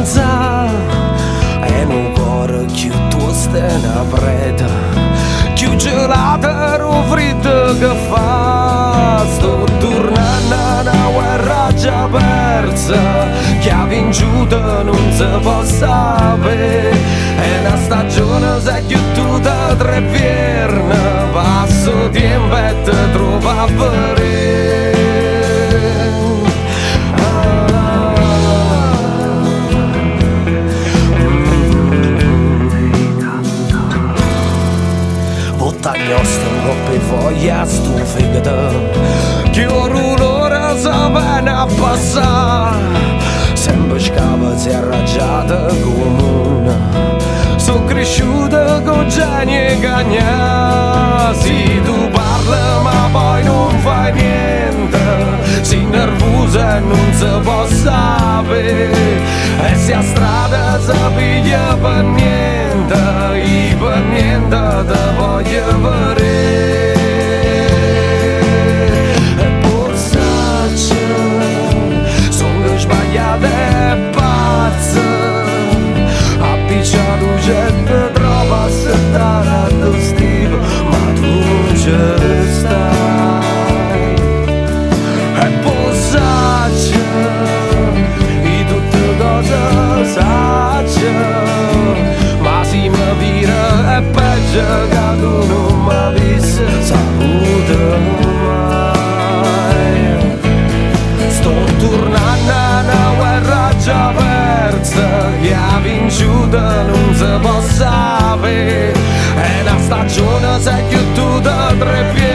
penzà. È nu core cchiù tuosto 'e na preta, cchiù gelato d' 'o friddo che fa. Sto turnanno 'a na guerra già perza, chi ha vinciuto nun se po' sapè. È na stagione s'è ghiuttuta tre vierne, passa 'o tiempo e te truove a verè. Votta 'a gnosta 'ncopp' 'e foglie a stu fegato, che 'o rulore se vene a passà. Sempe scavazo e arraggiato cu 'o munno, so' crisciuto cu genio 'e cagnà. Si tu parle ma poi nun fai niente, si nervuso e nun se po' sapè. E si 'a strada se piglia pe niente, io pe niente te voglio verè. E po' saccio, songo sbagliato e pazzo, appiccia 'a luce e te trovo assettato addò stive, ma tu nun ce stai. E po' saccio, io tutte cose saccio, ma si me vire è peggio ca tu nun m'avisse saputo mai. Sto turnanno 'a na guerra già perza, chi ha vinciuto nun se po' sapè. È na stagione s'è ghiuttuta tre.